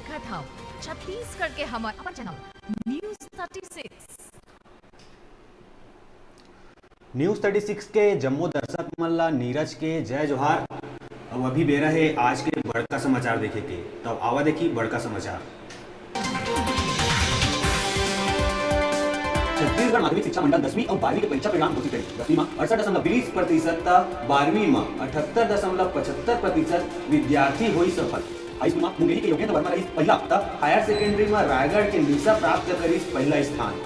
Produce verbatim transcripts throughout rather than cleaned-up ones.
देखत हव छत्तीसगढ़ के हमर अपन channel news thirty six. News thirty six के जम्मो दर्शक मन ला नीरज के जय जोहार। अब अभी बेरा हे आज के बड़का समाचार देखे के, तब आवा देखी बड़का समाचार। छत्तीसगढ़ माध्यमिक शिक्षा मंडल दसवीं अउ बारहवीं के परीक्षा परिणाम घोषित हे। दसवीं म अड़सठ दशमलव बीस प्रतिशत त बारहवीं म अठहत्तर दशमलव पचहत्तर प्रतिशत विद्यार्थी होई सफल। हाई स्कूल म मुंगेली के योगेंद्र वर्मा रहिस पहिला, त हायर सेकेंडरी म रायगढ़ के निशा प्राप्त करिस पहिला स्थान।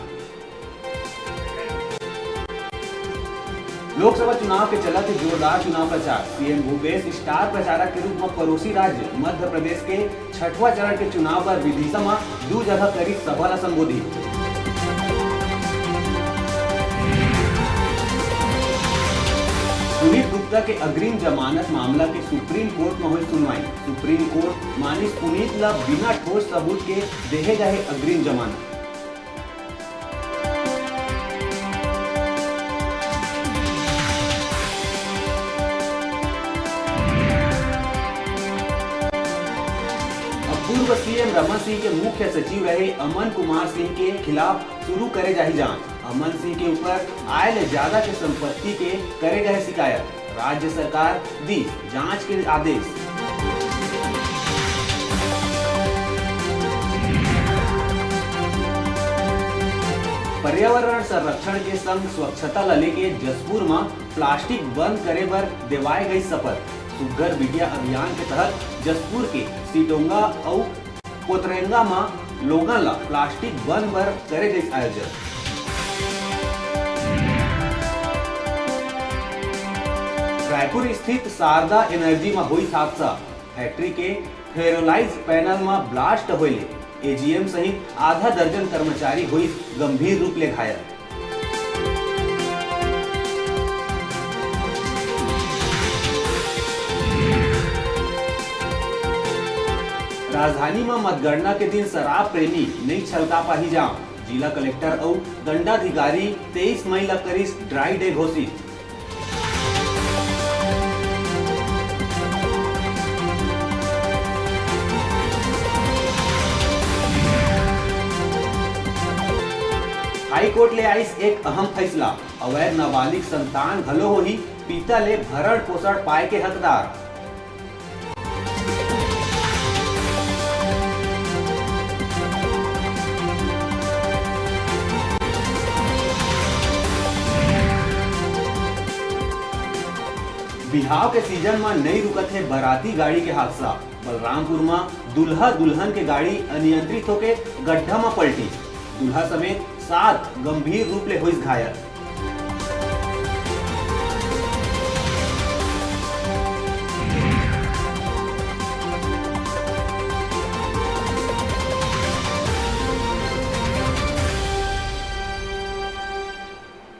लोकसभा चुनाव के चलत जोरदार चुनाव प्रचार। सीएम भूपेश स्टार प्रचारक के रूप म पड़ोसी राज्य मध्य प्रदेश के छठवां चरण के चुनाव बर विदिशा म दू जगह करिस सभा ल संबोधित। पुनीत गुप्ता के अग्रिम जमानत मामला के सुप्रीम कोर्ट म होय सुनवाई। सुप्रीम कोर्ट मानिस पुनीत ल बिना ठोस सबूत के देहे गए अग्रिम जमानत। अब पूर्व सीएम रमन सिंह के मुख्य सचिव रहे अमन कुमार सिंह के खिलाफ शुरू करे जाही जांच। अमन सिंह के ऊपर आय ले ज्यादा के संपत्ति के करे गए शिकायत। राज्य सरकार दी जांच के आदेश। पर्यावरण संरक्षण के संग स्वच्छता ल लेके जशपुर म प्लास्टिक बंद करे बर देवाए गई शपथ। सुग्घर बिटिया अभियान के तहत जशपुर के सीटोंगा अउ कोतरेंगा म लोगन ल प्लास्टिक बंद बर करे गई आयोजन। रायपुर स्थित शारदा एनर्जी म होइस हादसा। फैक्ट्री के फेरोलाइज पैनल म ब्लास्ट होए ले एजीएम सहित आधा दर्जन कर्मचारी होइस गंभीर रूप ले घायल। राजधानी म मतगणना के दिन शराब प्रेमी नइ छलका पाही जाम। जिला कलेक्टर अउ दंडाधिकारी तेईस मई ल करिस ड्राई डे घोषित। हाई कोर्ट ले आइस एक अहम फैसला, अवैध नाबालिग संतान घलो होही, पिता ले भरण पोषण पाए के हकदार। बिहाव के सीजन म नइ रुकत हे बाराती गाड़ी के हादसा। बलरामपुर म दूल्हा दुल्हन के गाड़ी अनियंत्रित होके गड्ढा म पलटिस। दूल्हा समेत सात गंभीर रूप ले होइस घायल।